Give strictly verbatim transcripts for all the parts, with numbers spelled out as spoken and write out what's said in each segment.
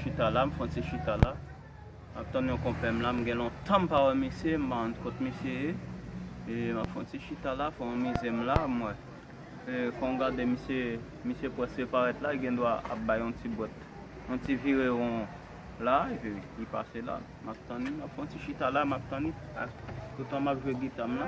Chita la, m fè yon ti chita la. M ap tann yon konpè m la, m gen lontan m pa wè misye, m pa konn kot misye ye. E m ap fè yon ti chita la, fè yon mize m la, m wè. E, kon w gade misye, misye prèske parèt la, li gen dwa ap bay yon ti bwèt, yon ti vire won la, epi li pase la. M ap tann li, m ap fè yon ti chita la, m ap tann li. A, toutan m ap jwe gita m nan.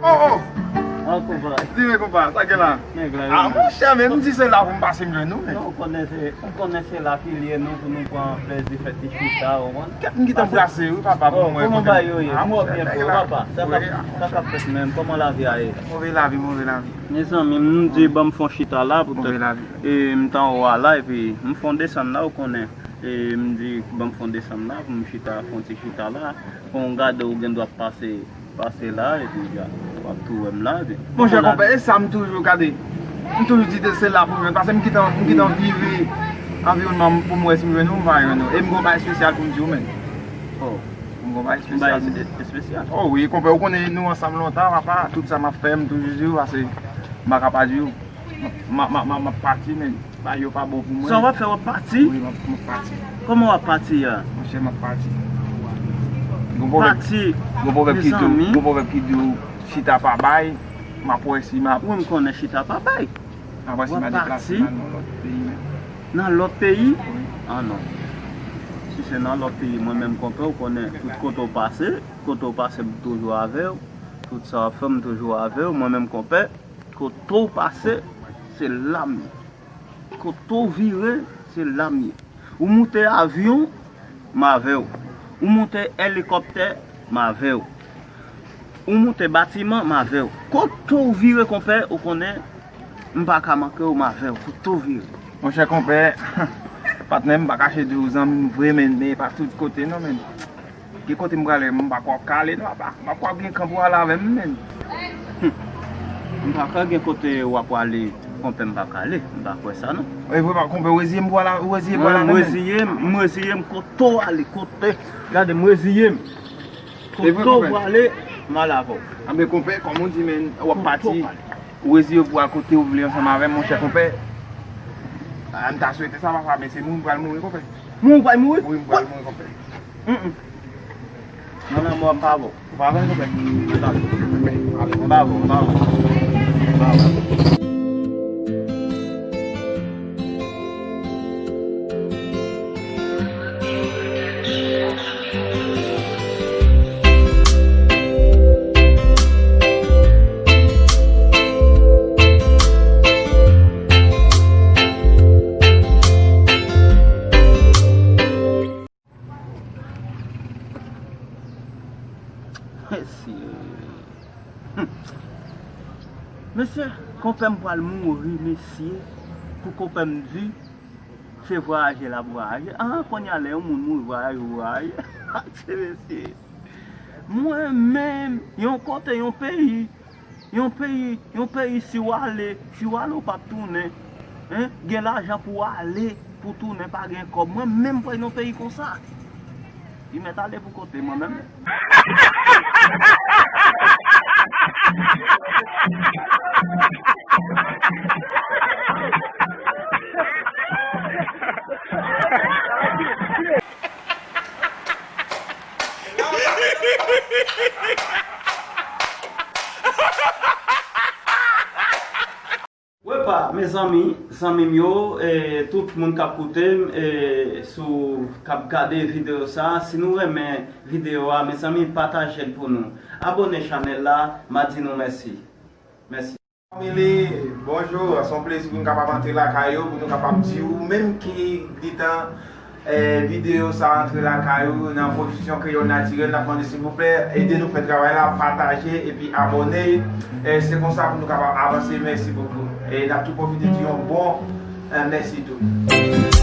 Oh, oh! An konpa. Di men konpa, sa gen la? Nèg la, ah, monchè, men m di se la pou m pase m jwenn nou, men. Non, ou konnen se, ou konnen se la ki lye nou pou nou pran plèzi fè ti chita, ou konprann? Kèt m gentan brase, wi, papa, pou mwen. Kòman bagay yo ye? M wè byen pou ou, papa. Sa k ap, sa k ap fèt menm? Kòman lavi a ye? Move lavi, move lavi. Mezanmi, m di, ban m fè yon chita la, poutèt, e, m t anwo a la, epi m fè yon desann la, ou konnen. E, m di, ban m fè yon desann la, pou m chita, fè yon ti chita la. Kon w gade, ou gen dwa pase, pase la, epi w ap tou wè m la, epi. Monchè, konpè, e sa m toujou gade. M toujou di se la pou m jwenn, paske m gentan, m gentan vire anviwònman m pou m wè si m jwenn ou, m pa jwenn ou. E m gon bagay espesyal pou m di w, menn. Oh. M gon bagay espesyal. Bagay espesyal? Oh wi, konpè, ou konnen nou ansanm lontan, papa, tout sa m ap fè, m toujou di w, paske m pa ka pa di w. M, m, m, m, m ap pati, menn. Bagay yo pa bon pou mwen. Sa w ap fè, w ap pati? Wi, m ap, m ap pati. Kòman w ap pati a? Monchè, m ap pati. Gon pwovèb, gon pwovèb ki di w, gon pwovèb ki di w, chita pa bay, m ap wè si m ap. Wi, m konnen chita pa bay. M ap wè si m ap deplase m al nan lòt peyi, menn. Nan lòt peyi? Wi. Ah non. Si se nan lòt peyi, mwen menm konpè, ou konnen tout kote w pase, kote w pase, m toujou avè w. Tout sa w ap fè, m toujou avè w. Mwen menm konpè, kote w pase, se la m ye. Kote w vire, se la m ye. Ou moute avyon, m avè w. Ou moute elikoptè, m avè w. Ou moute batiman, m avè w. Kote w vire, konpè, ou konnen, m pa ka manke w, m avè w. Kote w vire. Monchè konpè, patnè, m pa kache di w zanmi m vre, men, men pa tout kote non, men. Gen kote m prale, m pa kwè w ap ka ale non, papa. M pa kwè w ap gen kan pou w ale avè m, menn. M pa kwè gen kote w ap prale, konpè, m pa ka ale. M pa kwè sa non. E vre, pa konpè, w reziye m pou w ale, w reziye pou w ale avè m, menn? M reziye m, m reziye m, kote w ale, kote. Gade, m reziye m. Kote w prale, m ale avè w. Anben konpè, kòm ou di, menn, w ap pati, ou reziye w pou w al kote w vle ansanm avè m, monchè konpè. Ah, m ta swete sa, papa, men se mouri m pral mouri, konpè. Mouri w pral mouri? Wi, m pral mouri, konpè. Mm, mm. Nan lanmò a m pa avè w. Ou pa avè m, konpè? M pa avè w. M pa avè w. M pa avè w. Mesye. Hum. Mesye, konpè m pral mouri, mesye. Pou konpè m di, se vwayaje l ap vwayaje. Ah, kounye a lè yon moun mouri, vwayaje ou vwayaje. Mesye. Mwen menm, yon kote, yon peyi, Yon peyi, yon peyi, si w ale, si w ale, w p ap tounen. Hein? Gen lajan pou w ale, pou w tounen, pa gen kòb. Mwen menm, m pral nan peyi konsa. Li mèt ale pou kote, mwen menm. Wepa, mezanmi, zanmi m yo, e tout moun k ap koute m, e sou, k ap gade videyo sa a, si nou renmen videyo a, mezanmi, pataje l pou nou. Abòne chanèl la, m a di nou mèsi. Mèsi. Family, bonjou. Se yon plezi pou nou kapab antre lakay ou, pou nou kapab di ou menm ki gentan, E, videyo sa antre lakay ou nan pwodiksyon Kreyòl Natirèl. N ap mande silvouplè ede nou fè travay la, pataje epi abòne. E, se konsa pou nou kapab avanse. Mèsi bokou. E n ap tou pwofite di yon bon, e, mèsi tou.